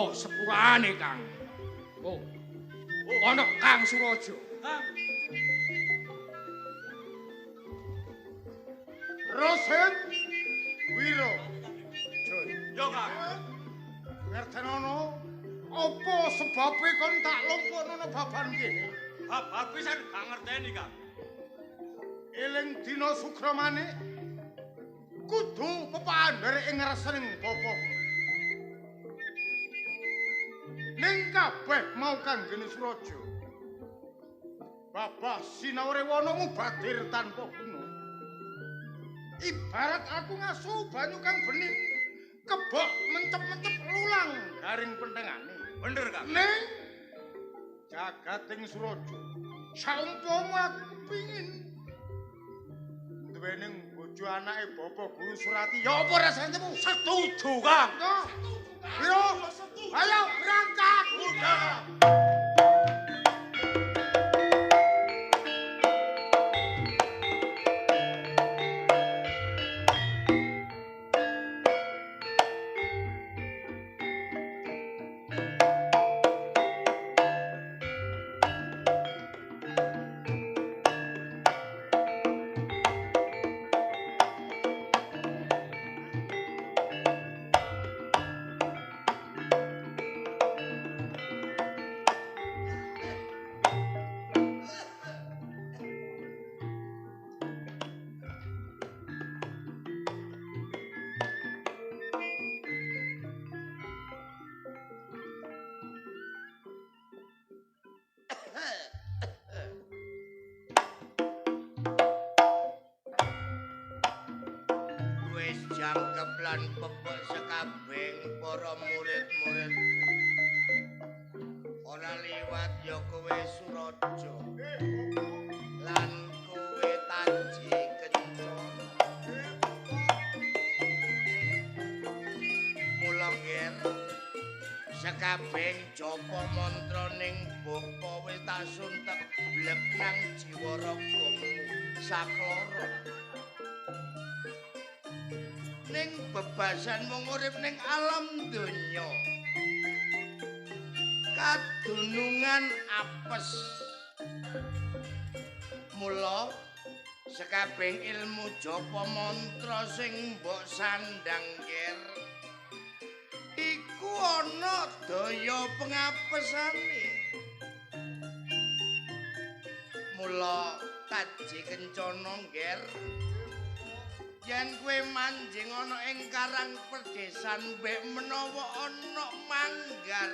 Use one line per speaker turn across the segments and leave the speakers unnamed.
Yo sepurane, Kang. Oh. Ana Kang Suraja.
Kang.
Rosen Wiro.
Yo, Kang.
Ngertenono apa sebabe kon tak lumpukno baban kene?
Babar pisan gak ngerteni, Kang.
Eling dina Sukramane kudu pepandhere ing resening bapa. Ning kabeh mau kanggene Suraja. Babah Sinawerewana mubadir tanpa guna. Ibarat aku ngasu banyu kang bening, kebok mencep-mencep lulang garing pentengane.
Bener, Kang.
Ning jagating Suraja, saumpama aku kepingin duweni bojo anake Bapak Guru Surati, ya apa rasane?
Setuju, Kang.
Wiro, ayo berangkat.
Udah.
Jangkep lan pepek sekabeng para murid-muridku. Ora liwat ya kowe Suraja lan kowe Taji Kencana. Mula nger sekabeng japa mantra ning bapa wis tak suntek blek nang jiwa ragamu sakloro. Ning bebasan wong urip ning alam donya kadunungan apes. Mula sekabeng ilmu japa mantra sing mbok sandang ger iku ana daya pengapesane. Mula Taji Kencana nger, yen kowe manjing ana ing karang perdesan mbek menawa ana manggar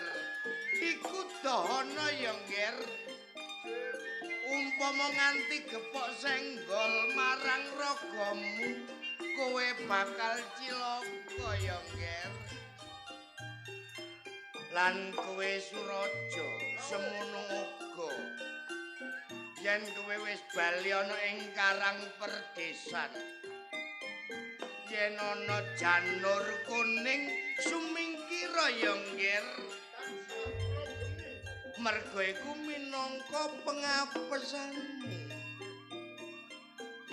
iku dahana ya nger. Umpama nganti gepok senggol marang ragamu kowe bakal cilaka ya nger. Lan kowe Suraja semono uga yen kowe wis bali ana ing karang perdesan, yen ana janur kuning sumingkira ya nger, merga iku minangka pengapesanmu.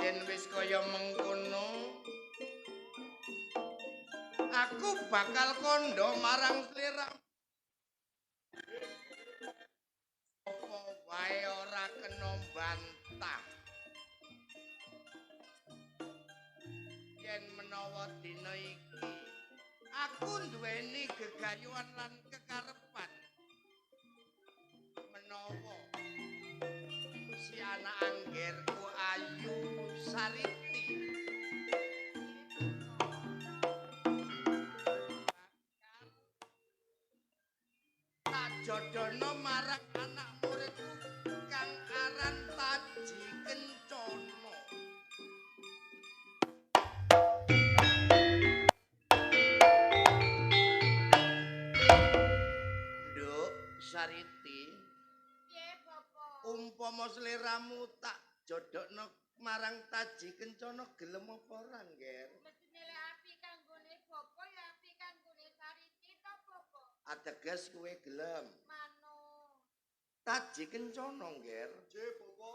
Yen wis kaya mengkono aku bakal kandha marang sliramu apa wae ora kena bantah. Yen menawa dina iki aku duweni gegayuhan lan kekarepan menawa si anak anggerku ayu Sariti tak jodohno marang anak muridku kang aran Taji Kencana. Nduk Sariti,
piye bapa?
Umpama sliramu tak jodhokno marang Taji Kencana gelem apa ora, Ngger?
Mestine lek apik kanggone bapa ya apik kanggone Sariti to, bapa.
Ateges kowe gelem.
Manut.
Taji Kencana, Ngger.
Nggih, bapa.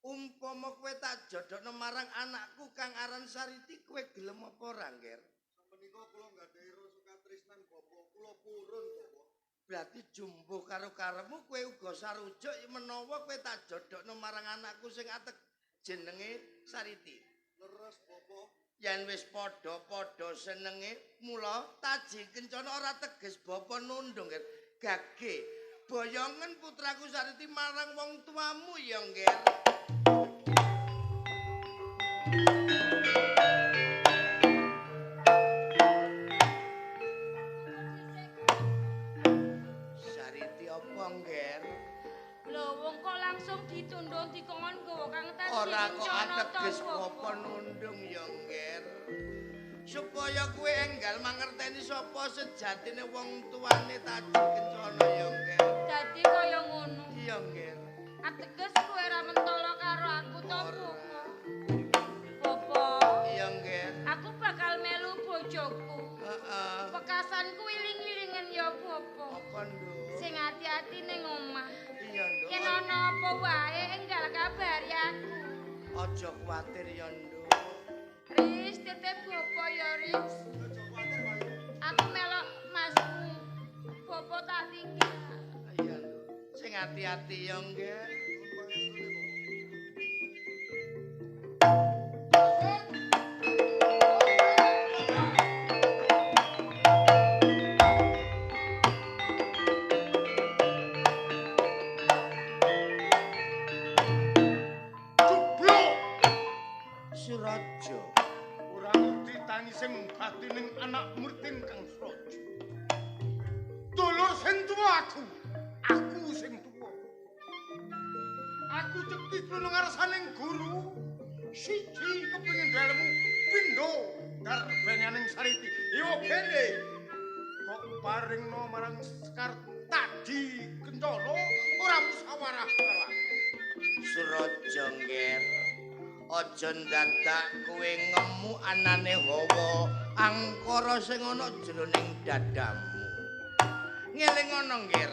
Umpama kowe tak jodhokno marang anakku kang aran Sariti kowe gelem apa ora, Ngger?
Menika kula nggadahi rasa katresnan bapa, kula purun, bapa.
Berarti jumbuh karo karepmu kowe uga sarujuk menawa kowe tak jodhokno marang anakku sing atek jenenge Sariti.
Leres, Bapak.
Yen wis padha-padha senenge, mula Taji Kencana ora teges bapa nundung, Nger. Gage boyongen putraku Sariti marang wong tuamu ya, Nger. Sariti apa, Nger?
Lho wong kok langsung ditundung dikongkon nggawa Kang Taji
Ora kok
Kencana to,
ateges
Bapak.
bapa nundung ya, Nger. Supaya kowe enggal mangerteni sapa sejatine wong tuane Taji Kencana ya, Nger.
Dadi kaya ngono.
Iya, Nger.
Ateges kowe ora mentolo karo aku to,
Ora.
Bapak. Bapak,
Iya, Nger.
aku bakal melu bojoku.
Heeh.
Pekasanku iling-ilingen ya, Bapak.
Apa, Nduk?
Sing ati-ati ning omah.
Iya, Nduk.
Yen ana apa wae enggal kabari aku.
Aja kuwatir ya, Nduk.
Riz, titip Bapak ya, Riz.
Aja kuwatir, Wayu.
Aku melok masmu. Bapak tak tinggal.
Iya, Nduk. Sing ati-ati ya, Nger.
Nuwun pangestune, Bapak.
Jublok.
Suraja.
Ora ngerti tangising batining anak murid Kang Suraja. Dulur sing tuwa aku, aku sing tuwa. Aku cekti tulung ngarsaning guru. Siji kepengin dalemu pindho darbenaning Sariti. Yo kene. Kok paringno marang Sekar Taji Kencana ora musyawarah karo aku.
Suraja, Nger. Aja ndadak kowe ngemu anane hawa angkara sing ana jroning dadamu. Ngeling ana, Nger.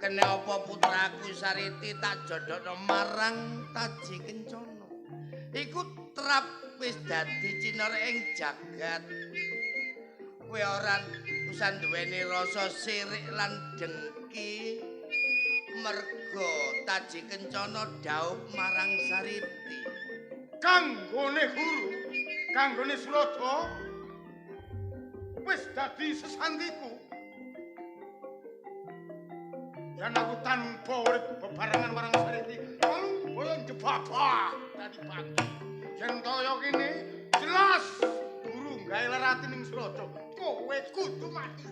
Kene apa putraku Sariti tak jodhokno marang Taji Kencana. Iku trap wis dadi cinara ing jagat. Kowe ora usah duweni rasa sirik lan dengki. Merga Taji Kencana dhaup marang Sariti.
Kanggone guru, kanggone Surada wis dadi sesantiku. Yen aku tanpa urip bebarengan marang Sariti, lalu boyo njebabah dadi bangki. Yen kaya kene jelas guru gawe lerati ning Surada, kowe kudu mati.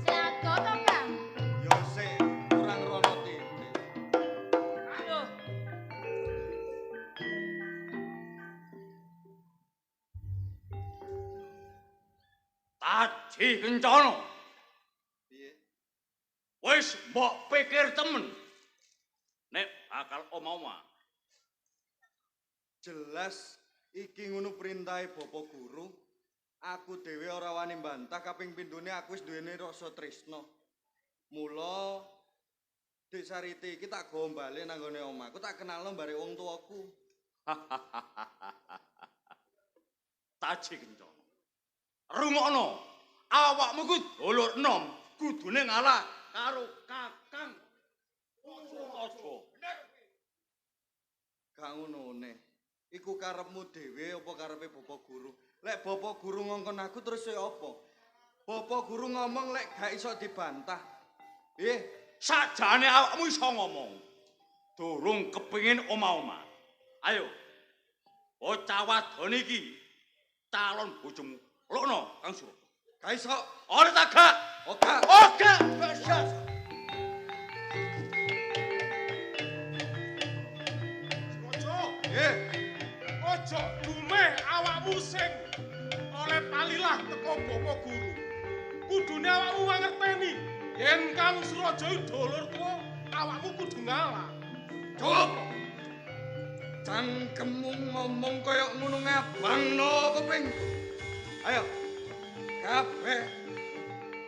Sing ado to, Kang?
Ya sik, kurang rono titik.
Lho,
Taji Kencana.
Piye?
Wis mbok pikir temen. Nek bakal omah-omah.
Jelas iki ngono perintahe Bapak Guru. Aku dhewe ora wani mbantah kaping pindhone aku wis duweni rasa tresna. Mula Dik Sariti iki tak gawa bali nang gone omahku, tak kenalno bare wong tuaku.
Taji Kencana. Rungokno, awakmu ku dulur enom, kudune ngalah karo Kakang Suraja.
Gak ngonone. Iku karepmu dhewe apa karepe Bapak Guru? Lek Bapak Guru ngongkon aku terus ya apa? Bapak Guru ngomong lek gak iso dibantah.
Sajane awakmu iso ngomong. Durung kepengin omah-omah. Ayo. Bocah wadon iki calon bojomu. Lokno Kang Suraja.
Gak iso.
Ora ta gak?
Ora.
Oke, bisa.
Suraja,
Eh,
aja dumeh awakmu sing oleh palilah teko Bapak Guru. Kudune awakmu mangerteni
Yen Kang Suraja dulur tuwa, awakmu kudu ngalah.
Cukup. Cangkemmu ngomong kaya ngono ngabangno kupingku. Ayo. Kabeh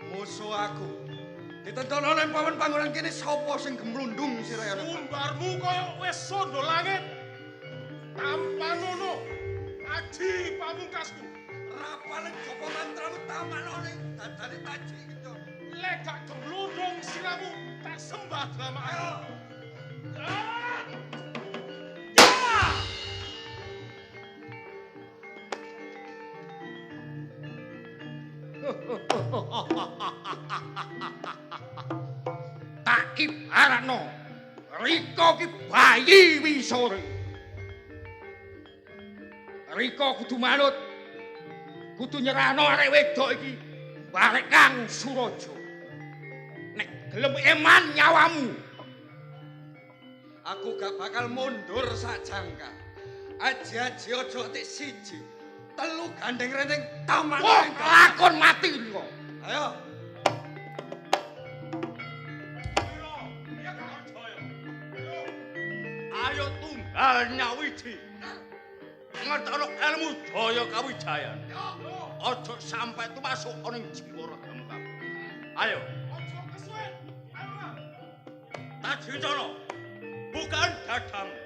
musuh aku. Ditentono nang papan panggonan kene sapa sing gemlundung sirahe ana.
Umbarmu kaya wis sondo langit. Tampanono aji pamungkasku.
Rapalen japa mantramu tamakno ning dadane taji kencana.
Lek gak gemlundung siramu tak sembah dramaku.
Tak ibaratno Rika ki bayi wisore. Rika kudu manut. Kudu nyerahno arek wedok iki barek Kang Suraja. Nek gelem eman nyawamu.
Aku gak bakal mundur sak jangka. Aji-aji aja tik siji. Telu gandeng renteng taman.
Wah, lakon mati Rika.
Ayo.
Ayo tunggal nyawiji. Ngertokno ilmu Jaya Kawijayan. Aja sampai tumasuk ana ing jiwa ragamu kabeh. Ayo.
Aja kesuwen. Ayo.
Taji Kencana. Bukan dadamu.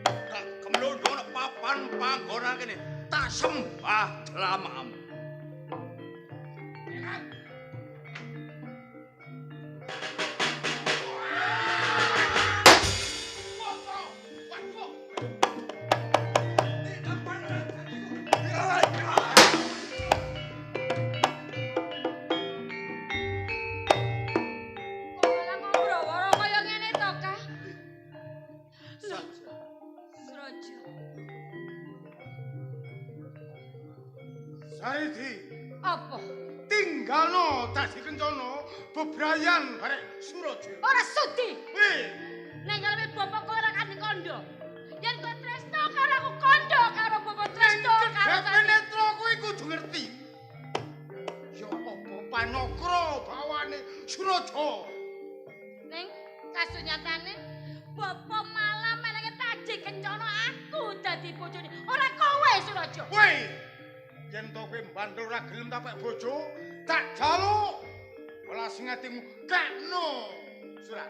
Tak gemlundung ana papan panggonan kene. Tak sembah dlamamu.
Bebrayan barek Suraja.
Ora sudi.
Weh,
nek ngarepe bapak kowe ora kandhi kandha. Yen kowe tresno karo aku kandha karo bapak tresno karo
Sariti. Netra kowe kudu ngerti. Ya apa panokra bawane Suraja.
Ning kasunyatane bapak malah menenge taji kencana aku dadi bojone. Ora kowe Suraja.
Weh, yen to kowe mbandul ora gelem tapek bojo, tak jaluk. Ola sing atimu kekno surat.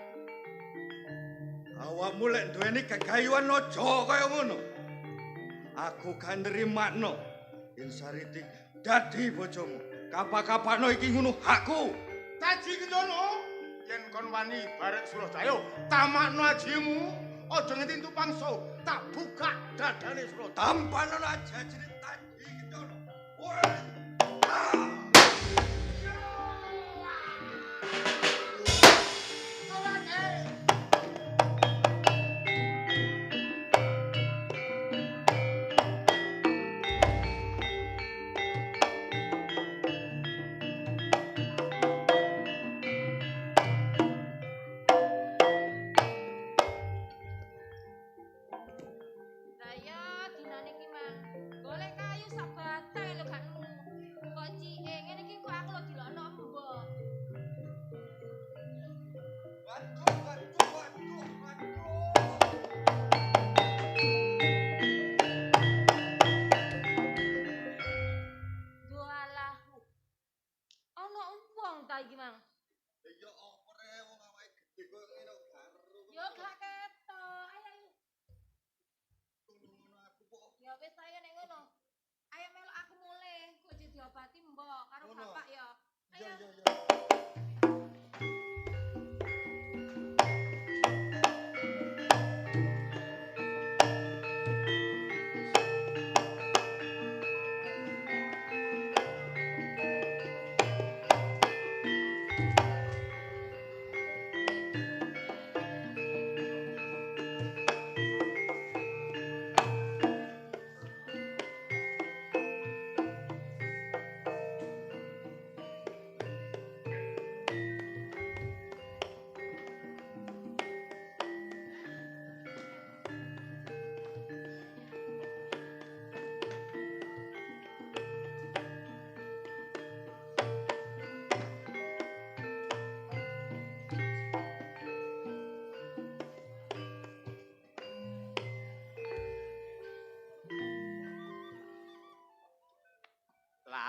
Awakmu lek duweni gegayuhan aja kaya ngono. Aku gak nrimakno yen Sariti dadi bojomu. Kapak-kapakno iki ngono hakku.
Taji Kencana, yen kon wani barek Suraja, ayo tamakno ajimu, aja nganti entuk pangsa, tak buka dadane Suraja.
Tampanono aji-ajine Taji Kencana. Woi.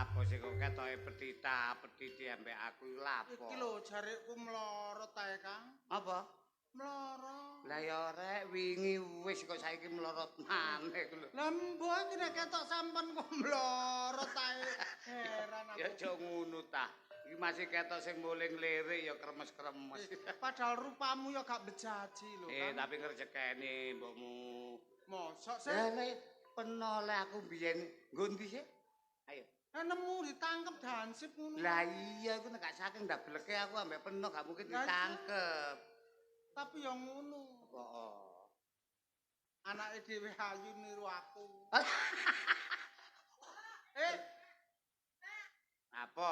Lapo sing kok ketoke petita-petiti ambek aku iki lapo?
Iki lho jarikku mlorot ae, Kang.
Apa?
Mlorot.
Lah ya rek wingi wis kok saiki mlorot maneh ku lho.
Lah mbok iki nek ketok sampean kok mlorot ae. Heran aku.
Ya aja ngono ta. Iki masih ketok sing muling lirik ya kremes-kremes.
Padahal rupamu ya gak bejaji lho, Kang.
Tapi ngrejekene mbokmu.
Mosok sih?
Lah penole aku mbiyen nggo ndi sih? Ayo.
Lah nemu ditangkep dansip ngono.
Lah iya iku nek gak saking ndableke aku ambek peno gak mungkin ditangkep.
Tapi ya ngono.
Heeh.
Anake dhewe ayu niru aku.
Apa?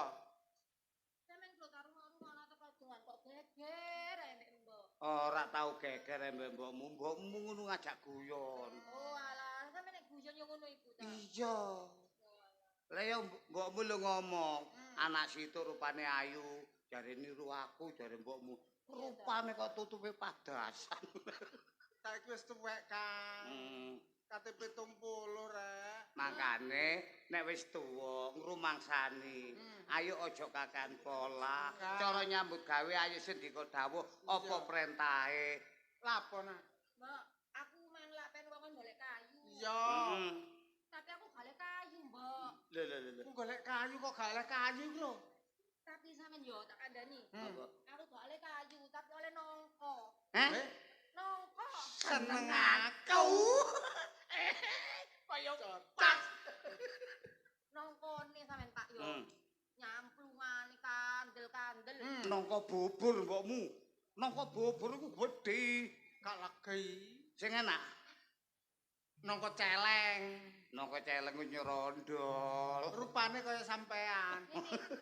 Sampeyan kok karo ngono teko doan kok geger ae nek mbok.
Ora tau geger mbek mbokmu, mbokmu ngono ngajak guyon.
Oh alah, sampeyan nek guyon yo ngono iku ta.
Iya. Lah ya mbokmu lho ngomong, anak situ rupane ayu, jare niru aku, jare mbokmu. Rupane kok tutupe padasan.
Saiki wis tuwek, Kang. KTP 70 rek.
Makane nek wis tuwa ngrumangsani, ayo aja kakean pola. Cara nyambut gawe ayo sendika dawuh apa perintahe.
Lapo nak?
Mbok, aku mang lak pen wong golek kayu.
Iya.
Tapi aku golek kayu, Mbok.
Lho lho lho.
Aku golek kayu kok gak oleh kayu iku lho.
Tapi sampean yo tak kandhani. Aku gak oleh kayu, tapi oleh nongko.
Heh?
Nongko.
Seneng aku.
Kaya
pas.
Nongkone sampean Pak yo. Nyamplungane kandel-kandel.
Nongko bubur mbokmu. Nongko bubur iku gedhe.
Gak legi.
Sing enak.
Nongko celeng.
Nongko celeng ku nyerondol.
Rupane kaya sampean.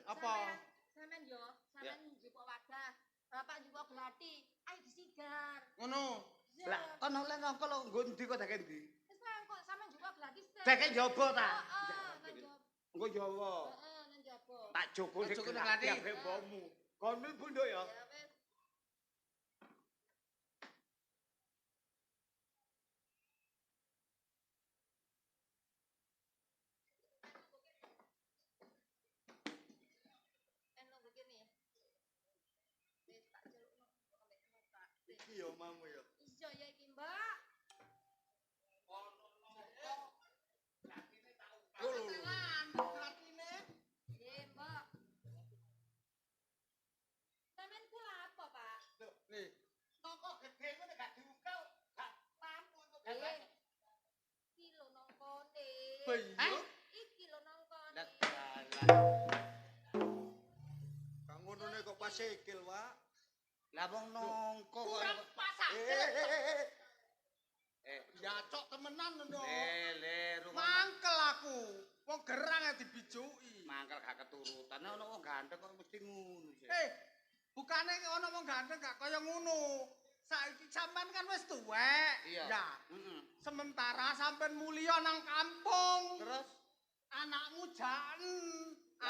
Apa?
Sampean yo, sampean njupuk wadah. Bapak njupuk glati, ayo disigar.
Ngono.
Lah, kono oleh nongko lho nggo endi kok dake endi?
Wis kok sampean njupuk glati sik.
Dake njaba ta?
Heeh, nang njaba.
Engko Jawa.
Heeh, nang njaba.
Tak jogo sing glati ambek mbokmu. Kon mlebu nduk ya.
Ya wis.
Iki ya omamu ya.
Iya ya iki, Mbak.
Ono nongko. Glatine tak ubah.
Glatine.
Nggih, Mbak. Sampeyan ku lha apa, Pak?
Lho, nih.
Nongko gedhe ku nek gak diungkel, gak mampu untuk
Nggih. Iki lho nongkone.
Piye?
Iki lho nongkone.
Kang ngonone kok pas sikil, Wak.
Lah wong nongko kok
kurang pas. Ya cok temenan lho.
Le
mangkel aku. Wong gerang ae dibijuki.
Mangkel gak keturutan. Nek ana wong ganteng kok mesti ngono sih.
Bukane ana wong ganteng gak kaya ngono. Saiki sampean kan wis tuwek.
Iya.
Ya. Sementara sampean mulya nang kampung.
Terus
anakmu jan.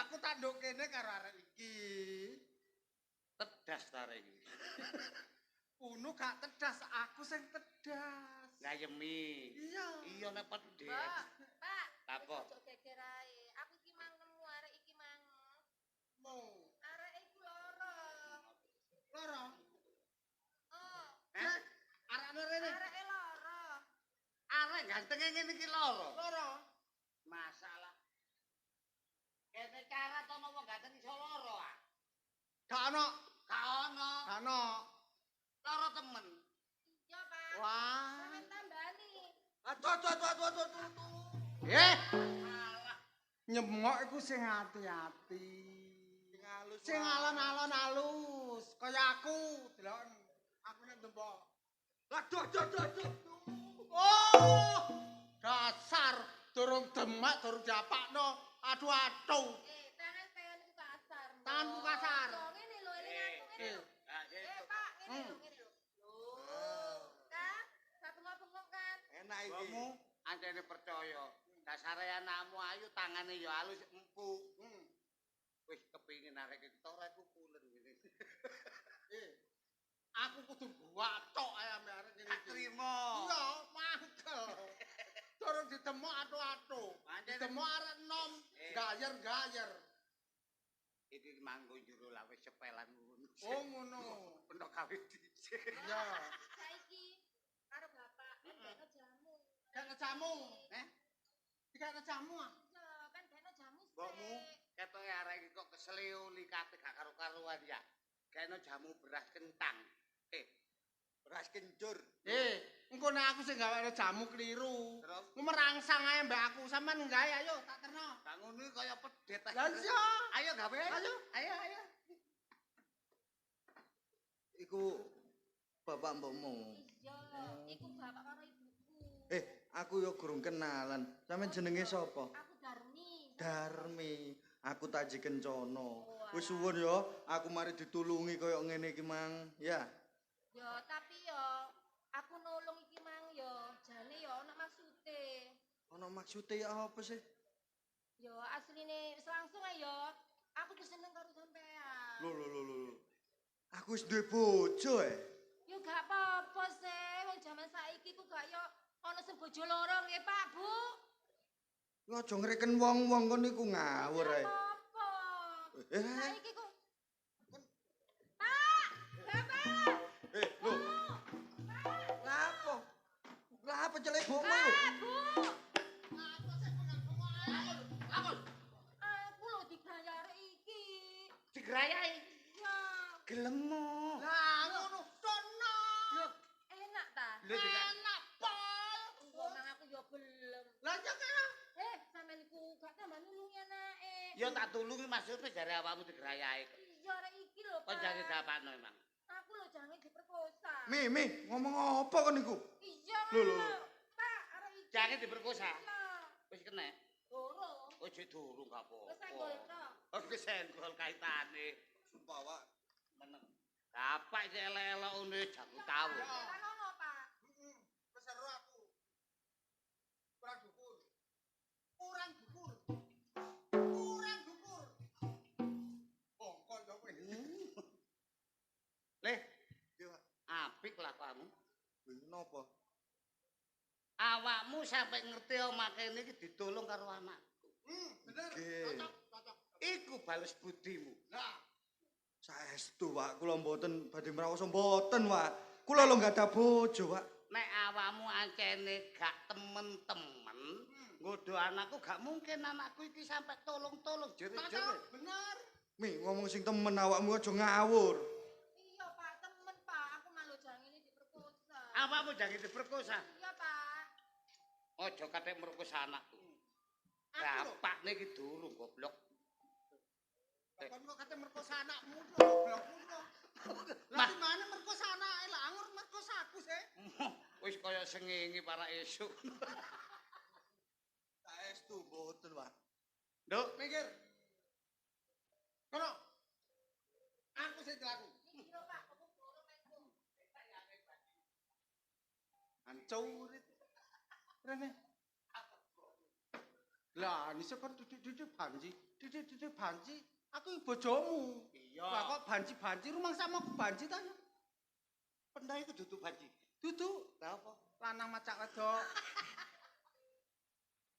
Aku tak nduk kene karo arek iki.
Tedas ta arek iki.
Unu gak tedas, aku sing tedas.
Lah yemi.
Iya.
Iya nek pedes.
Pak,
Apa?
Ojo geger ae. Aku iki mang nemu arek iki mang.
Mau.
Arek iku lara.
Lara?
Oh.
Eh?
Arekne rene.
Areke lara.
Arek gantenge ngene iki lara.
Lara.
Masalah. Kene cara to wong ganteng iso lara ah.
Gak ono.
Gak ono.
Gak ono.
Lara temen.
Iya, Pak.
Wah.
Sampeyan tambani.
Aduh aduh aduh aduh aduh aduh.
Alah. Nyemok iku sing ati-ati.
Sing halus.
Sing alon-alon halus. Kaya aku, deloken. Aku nek ndembok.
Aduh aduh aduh aduh.
Oh! Dasar durung demak durung diapakno. Aduh aduh.
Tangan pengen kasar.
Tanganku kasar.
Lho ngene lho, eling aku ngene lho. Pak, ngene lho, ngene lho. Lho, kan sak bengok-bengok kan.
Enak iki.
Mbokmu ancene percaya. Dasare anakmu ayu, tangane ya halus empuk. Wis kepingin arek iki ora iku pulen ngene.
Aku kudu guathok ae ambek arek ngene
iki. Trimo.
Iya, mangkel. Durung ditemok atu-atu. Ditemok arek enom, gayer-gayer.
Iki manggo jero lawe sepelan ngono.
Oh ngono.
Penok gawe dhisik.
Iya.
Saiki karo bapak kan gak jamu.
Gak jamu.
Eh?
Gak jamu ah.
Iya, kan gak jamu.
Mbokmu ketoke arek iki kok kesleo likate gak karo-karuan ya. Kene jamu beras kentang.
Beras kencur.
Engko nek aku sing gawekno jamu kliru.
Terus?
Merangsang ae mbak aku, sampean gawe ayo tak terno.
Gak ngono iki kaya pedet.
Lah iya.
Ayo gawe.
Ayo.
Ayo, ayo.
Iku bapak mbokmu.
Iya, iku bapak karo ibuku.
Aku yo gurung kenalan. Sampeyan jenenge sapa?
Aku Darmi.
Darmi. Aku Taji Kencana. Wis suwun yo, aku mari ditulungi koyo ngene iki mang. Ya.
Yo, tapi yo aku nulung iki mang yo, jane yo ana maksude.
Ana maksude ya apa sih?
Yo asline wis langsung ae yo. Aku ki seneng karo sampean.
Lho lho lho lho. Aku wis duwe bojo e.
Yo gak apa-apa sih, wong jaman saiki ku gak yo ana sing bojo loro nggih Pak, Bu.
Lu aja ngreken wong-wong kon niku ngawur ae.
Gak apa-apa. Saiki ku Pak, Bapak.
Lho. Lapo? Lapo celek mbokmu iku?
Pak, Bu. Aku lho digrayare iki.
Digrayai.
Iya.
Gelem.
Lah ngono sono.
Enak ta?
Enak pol.
Mbok nang aku yo gelem.
Lah iya kena.
Sampean iku gak tambah nulungi anake.
Ya tak tulungi maksudnya jare awakmu digrayai.
Iya arek iki lho, Pak.
Kon jange dapatno emang.
Aku lho jange diperkosa.
Mi, ngomong apa kon niku?
Iya.
Lho, lho, lho.
Pak, arek iki.
Jange diperkosa.
Iya.
Wis kena.
Durung.
Oh, jek durung gak apa-apa.
Wis senggol tok.
Oh, wis senggol kaitane.
Sumpah, Wak.
Meneng. Bapak iki elek-elek ngene jago tau.
Kan ono, Pak.
Heeh, wis seru aku. Kurang dukur. Kurang dukur. Kurang dukur. Bongkol yo kowe.
Leh,
Iya, Wak.
apik lakuanmu.
Lho, napa?
Awakmu sampe ngerti omah kene iki ditolong karo anakku.
Bener.
Nggih.
Cocok, cocok.
Iku bales budimu.
Lah,
Saestu, Wak, kula mboten badhe mraosa mboten, Wak. Kula lho nggak ada bojo, Wak.
Nek awakmu ancene gak temen-temen, nggodho anakku gak mungkin anakku iki sampe tolong-tolong
cocok,
jerit-jerit.
bener.
Mi, ngomong sing temen awakmu aja ngawur.
Iya, Pak, temen, Pak. Aku malu jangine diperkosa.
Awakmu jangan diperkosa.
Iya, Pak.
Aja kathek merkosa anakku.
Aku lho.
Bapakne iki durung goblok.
Kon kok kate merkosa anakmu lho, goblokmu lho. Lah dimane merkosa anake lah angur merkosa aku sih.
Wis kaya sengenge para esuk.
Saestu mboten, Wak.
Nduk,
Minggir. Kono. Aku sing laku.
Iki lho, Pak, aku durung iku.
Ancurit. Rene. Lah, nisa kon duduk-duduk banji, duduk-duduk banji. Aku bojomu.
Iya.
Lah kok banji-banji rumangsamu aku banji ta?
Pendha iku duduk banji.
Duduk.
Lah apa?
Lanang macak wedok.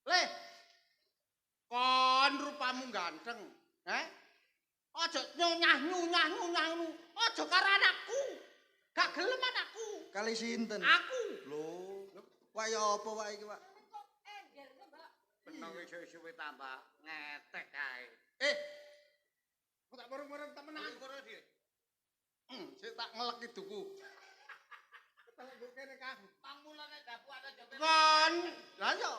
Le. Kon rupamu ganteng, eh? Aja nyunyah-nyunyah nyunyah ngono. Aja karo anakku. Gak gelem anakku.
Kali sinten?
Aku.
Lho. Wak ya apa wak iki, Wak?
Sampeyan kok engger lho, Mbak.
Penong iso-iso tambah ngetek kae.
Aku tak murung-murung temenan.
Kono dhewe.
Sik tak ngelek iduku. Ketelek nggo kene, Kang.
Pangmulane dapukane aja
Kon, lah yo.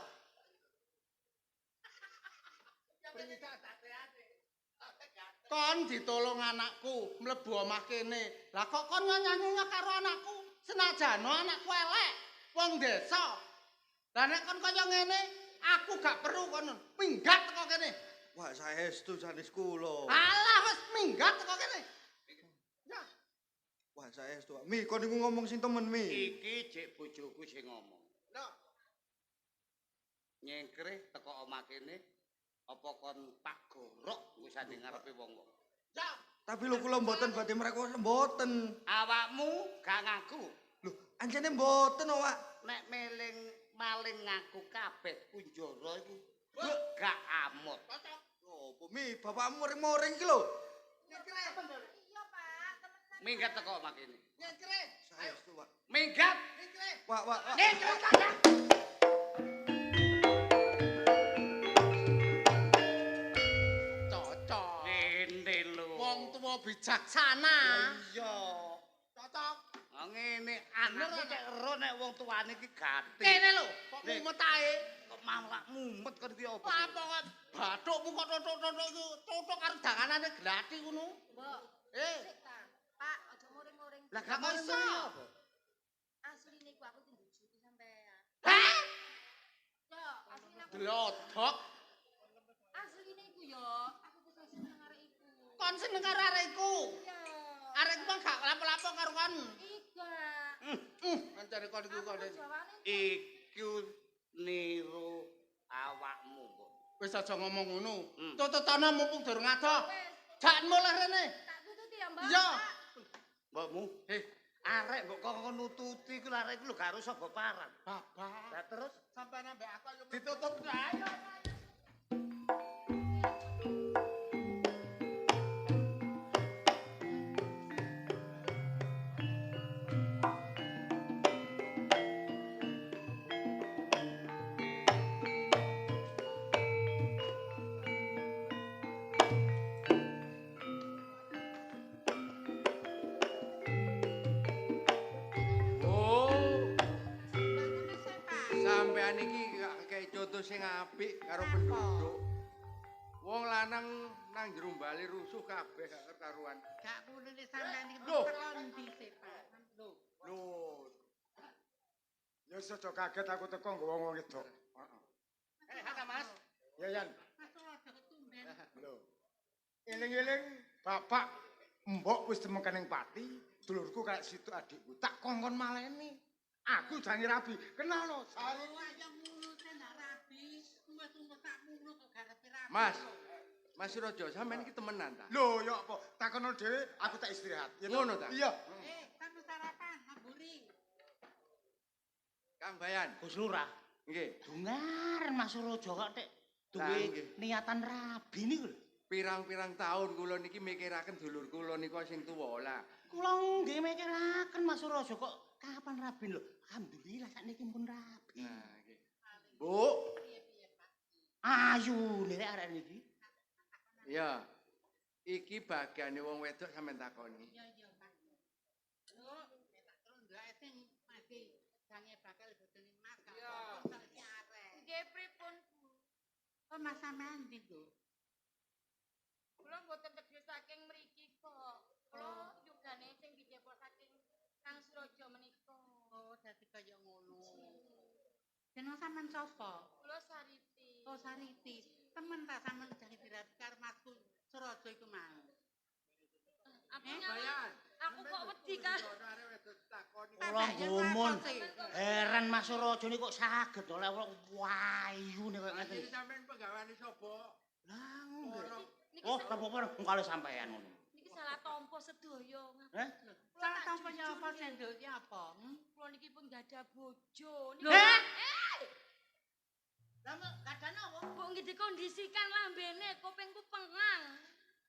Kon ditolong anakku mlebu omah kene. Lah kok kon nyanyah-nyanyah karo anakku? Senajan anakku elek, wong desa. Lah nek kon kaya ngene, aku gak perlu kon minggat teko kene.
Wah, saestu sanes kula.
Alah wis minggat teko kene. Ya,
Wah, saestu. Wak. Mi, kon niku ngomong sing temen, Mi.
Iki jek bojoku sing ngomong.
lho.
Nyengkreh teko omah kene apa kon tak gorok nggo sanding ngarepe wong-wong.
Ya,
Tapi lho kula mboten badhe mrekosa mboten.
Awakmu gak ngaku
Lho, ancene mboten, Wak.
nek meling
Maling ngaku kabeh kunjara iku gak amot.
Opo mi bapakmu muring-muring iki lho.
Iya, Pak, temenan.
Minggat teko makene.
Saestu, Pak.
Minggat.
Wak, wak, wak.
Minggat ta.
Cocok.
Ngene lho.
Wong tuwa bijaksana.
Iya.
Cocok.
Ngene anakku cek ero nek wong tuane iki gati.
Kene lho, kok
Nek.
mumet ae.
Kok malah mumet kon iki apa?
Apa kok bathukmu kok tutuk-tutuk iku tutuk karo danganane glati ngono.
Mbok.
Eh.
Sik ta. Pak, aja muring-muring.
Lah gak
Kok iso?
apa?
Asline iku aku dibujuki sampean.
Hah?
Yo, asline aku.
Glodok.
Asline iku yo, aku ku seneng arek iku.
Kon seneng karo arek iku.
Iya.
Arek iku mah gak lapo-lapo karo kon.
Iga.
Ancane kon iku
Aku
kon.
jawane
Iku niru awakmu kok.
Wis aja ngomong ngono.
Hmm.
Tututana mumpung durung adoh.
wis.
Jak mulih rene.
Tak tututi ya, Mbak.
Iya.
Pak.
Mbokmu?
Eh,
Arek mbok kok nututi iku lho arek iku lho gak harus sapa parang.
Bapak.
Lah terus
Sampeyan ambek aku ayo ditutup ayo.
Oh. Sampean iki gak kei contoh sing apik karo penduduk. Wong lanang nang jero bali rusuh kabeh gak karuan.
Gak ngono nek sampean iki
Loh.
perlu ndi sih, Pak? Lho,
Lho. Ya wis aja kaget aku teko nggawa wong wedok. Heeh.
Eh, hata Mas.
Ya Yan.
Mas Raja ketumben.
Lho. Eling-eling bapak mbok wis temekan ning pati, dulurku kayak situ adikku. Tak kongkon maleni. Aku jange rabi. Kenal no, sari.
Oh, ayo ngono sih nak rabi. Wis umur sak ngono kok garepe rabi.
Mas. Mas Raja, sampean iki temenan ta?
Lho, ya apa? Takono dhewe, aku tak istirahat. Ya toh?
Ngono ta?
Iya.
Eh, sampe sarapan, ngamburi.
Kang Bayan.
Gus Lurah,
Nggih.
dungar Mas Surojo kok tek
Lah,
duwe
nggih.
niatan rabi niku lho.
Pirang-pirang tahun kula niki mikiraken dulur kula niku sing tuwa lah.
Kula nggih mikiraken Mas Surojo kok kapan rabi lho. Alhamdulillah sakniki pun rabi.
Nah, nggih. Bu,
Ayu nek arek niki.
ya. Iki bagiane wong wedok sampean takoni.
Iya, iya, Pak. Lho, nek tak terus ndelok sing masih jange bakal bojone Mas gak apa-apa saiki arek.
Nggih pripun, Bu?
Oh, Mas sampean ndi, Bu?
Kula mboten tebih saking mriki kok. Kula yugane sing dijepo saking Kang Surojo menika.
Oh, dadi kaya ngono. Jeneng sampean sapa?
Kula Sariti.
Oh, Sariti. Temen ta sampean jange dirabi karo Masku Surojo iku mau.
Aku
Eh,
nyawang. Aku kok wedi kan.
Kula gumun. Heran Mas Surojo niku kok saged oleh wong wayu nek koyo ngeten.
Iki sampean penggaweane sapa?
Lah nggih.
Niki
Oh, apa-apa kali sampean ngono.
niki salah tampa sedaya.
Eh?
Kula
Salah
tak
tampa ya
jujur
apa
nih.
sendok ya apa? Hmm?
Kula niki pun gadah bojo. Niki
Lho.
Eh!
Lah mbok gadane apa?
Mbok nggih dikondisikan lambene, kupingku pengang.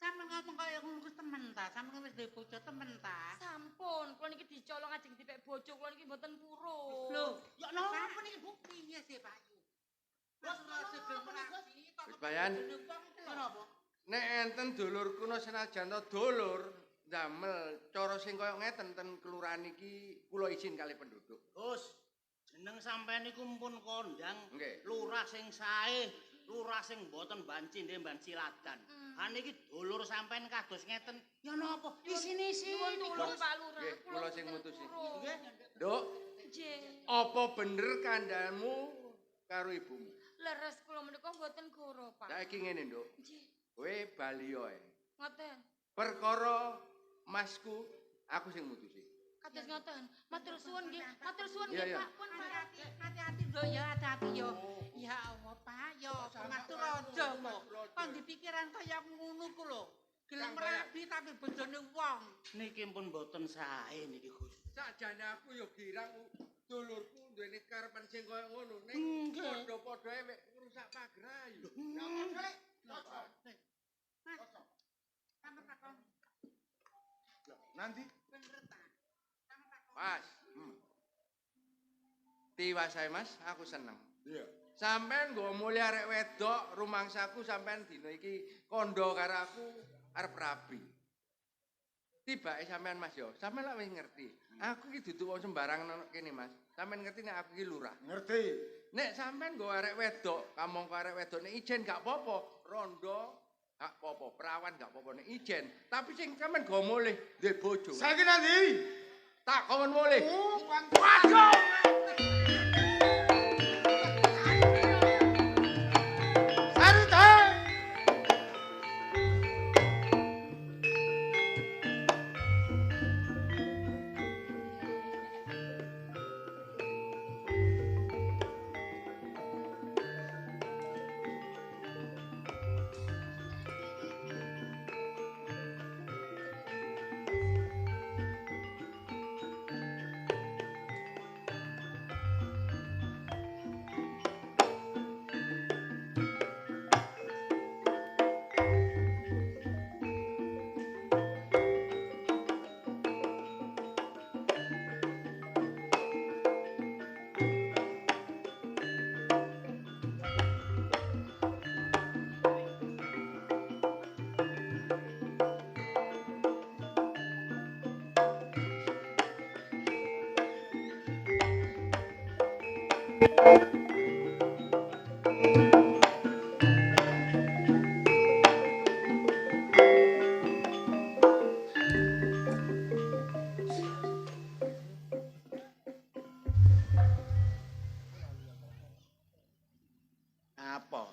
Sampeyan ngomong kaya ngono ku temen ta? Sampeyan wis duwe bojo temen ta?
Sampun, kula niki dicolong ajeng dipek bojo, kula niki mboten purun.
Lho,
Ya napa niki, Bu?
piye sih Pak Yu? Mas Raja gelem rabi kok
Wis, Bayan.
bojone wong iku lho.
Napa?
Nek enten dulur kuno senajan to dulur ndamel cara sing kaya ngeten ten kelurahan iki kula izin kali penduduk.
Gus, jeneng sampean niku mpun kondang.
Nggih.
Lurah sing sae, lurah sing mboten banci ndek banci ladan. Ha niki dulur sampean kados ngeten. Ya napa? Isini-isini.
Nyuwun tulung
Gus.
Pak Lurah,
Nggih, kula sing
mboten
mutusi.
purun.
Nggih.
Nduk,
Nggih.
apa bener kandhamu karo ibumu?
Leres kula menika mboten goro, Pak.
Saiki ngene, Nduk.
Nggih,
Kowe bali ae.
ngoten.
Perkara masku aku sing mutusi.
Kados ngoten. Matur suwun nggih, matur suwun
Iya,
nggih,
iya.
Pak. Pun Pak.
Hati-hati, hati-hati lho ya, hati-hati yo. Ya Allah, Pak, ya apa Mas Raja kok. Kon dipikiran kaya ngono ku lho. Gelem rabi tapi bojone wong.
Niki pun mboten sae niki, Gus.
Sakjane aku ya girang dulurku
duweni karepan sing kaya ngono ning padha-padhae mek ngrusak pager ayu.
Mas. Sampe takon.
Nanti
Bener ta? Sampe takon.
Mas. Tiwasae Mas, aku seneng.
Iya.
Sampeyan nggo mulih arek wedok rumangsaku sampeyan dina iki kandha karo aku arep rabi. Tibake sampeyan Mas yo, sampeyan lak wis ngerti. Aku iki dudu wong sembarangan ana kene Mas. Sampeyan ngerti nek aku iki lurah.
Ngerti.
Nek sampeyan nggo arek wedok, kamangka arek wedok nek ijen gak apa-apa, rondo gak apa-apa, perawan gak apa-apa nek ijen. Tapi sing sampeyan nggo mulih duwe bojo.
Saiki nanti.
Tak kon mulih.
Waduh. Sarita.
Apa?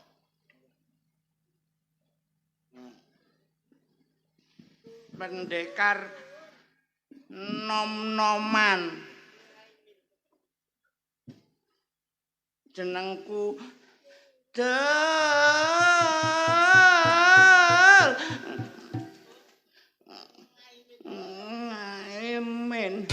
Pendekar nom-noman. Jenengku Del Ngaimin.